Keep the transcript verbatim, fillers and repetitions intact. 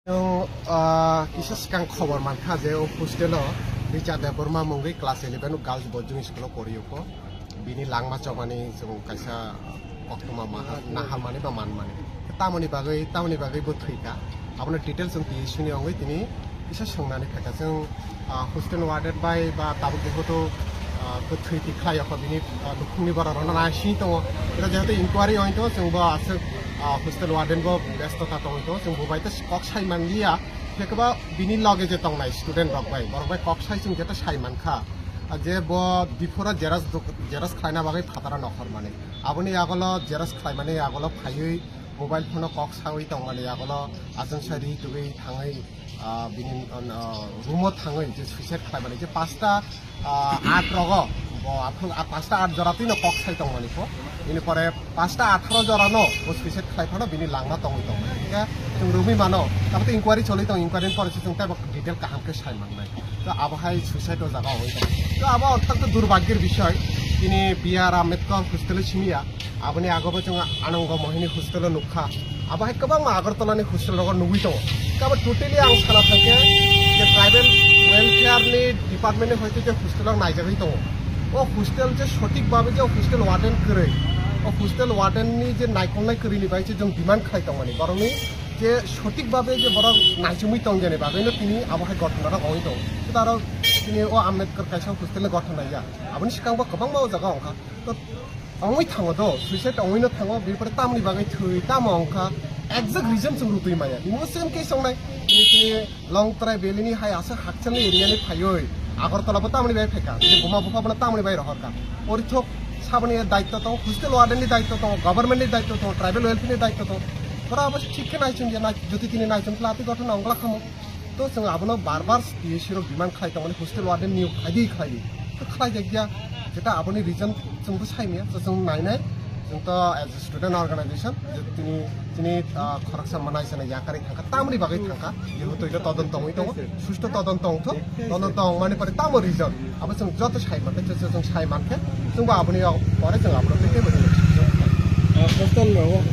Chwng, ah, kisa swkang khobor mankha je o hostel o Richa Debbarma mungwi class eleven o girls boarding school o pori oko. Bini langma chobani chwng kaisa koktwma ma-, naharmani ba manmani. Tamoni bagwi, tamoni bagwi bo thwikha. Abono details chwng T S U ni wngwi tini kisa swngnani phaikha. Chwng, ah, hostel warden bai ba tabuk jehetu, ah, kwthwi tikhlai oko bini, ah, nukhungni borok rokno naising tongo. Ero jehetu inquiry wngwi tongo, chwng bo aswk, ah, hostel warden bo besto ta tongwi tongo. Chwng bo bai tei kok sai manliya. Hwnkhe ba bini loge je tongnai student rok bai, borok bai kok sai chwng jeto sai mankha. Ah, je bo before o xerox duk-, xerox khlaina bagwi phataro nokhor mani. Aboni agolo xerox khlaimani agolo phaiwi mobile phone o kok sawi tongmani agolo achang sai ri tugwi thangwi, ah, bini, ah, room o thangwi je suicide khlaimani je pasta, ah, at rogo bo aphang, ah, pasta at jora twino kok sai tongmani pho. Bini pore pasta atharo jora no bo suicide khlai phano bini langma tongwi tongmani. Hingkhe chwng romwi mano, tabuk inquiry choli tong, inquiry ni pore se chwng teibo detail kaham khe sai mangnai. To abo hai suicide o jaga oi tong. To abo orthat to durbhagyor bishoy, tini B R Ambedkar hostel o simiya. Aboni ago bo chwng Anango Mohini hostel o nukha. Abo hai kwbangma Agartala ni hostel rogo nugwi tongo. Kabo totally ang sana thangkhe je tribal welfare ni department ni hoite je hostel o naijagwi tongo. O hostel je sothik babe je hostel warden kwrwi, o hostel warden ni je naikolnai kwrwi ni bai se chwng demand khlai tongmani. Borokni je sothik babe je borok naichomwi tongjani bagwino tini abo hai gothonarak ongwi tongo. Tei aro tini o Ambedkar kaisa hostel ni gothon naiya. Aboni swkang bo kwbangma o jaga ongkha. To ongwi thango do, suicide ongwino thango, bini pore tamni bagwi thwi, tamo ongkha, exact reason chwng rutwi maya. Imo same case ongnai. Tini, tini Longtrai Valley ni hai aswk hakchalni area ni phaiwi Agartala bo tamni bai phaikha. Tini buma bupha bono tamni bai rohorkha. Porithok saboni daitto tongo, hostel warden ni daitto tongo, government ni daitto tongo, tribal welfare ni daitto tongo. Tora abo thik khe naichomya, nai-, jodi tini naichomkha, tei gothono ongla khamo. To chwng abono bar bar T S U rok demand khlai tongmani, hostel warden niyok khlai di, khlai di. To khlai jak ya, jeta aboni reason chwng bo sai maya, to chwng nai nai. Chwng to as a student organization, je tini, tini, ah, khoroksa manai sana yakarwi thangkha, tamni bagwi thangkha, jehetu ito todonto wngwi tongo, susto todonto wngthok, todonto wngmani pore tamo reason, abo chwng joto sai mankha, chwng, chwng sai mankha, chwng bo aboni pore chwng abono tei tei bo chwng. Ah, hostel rok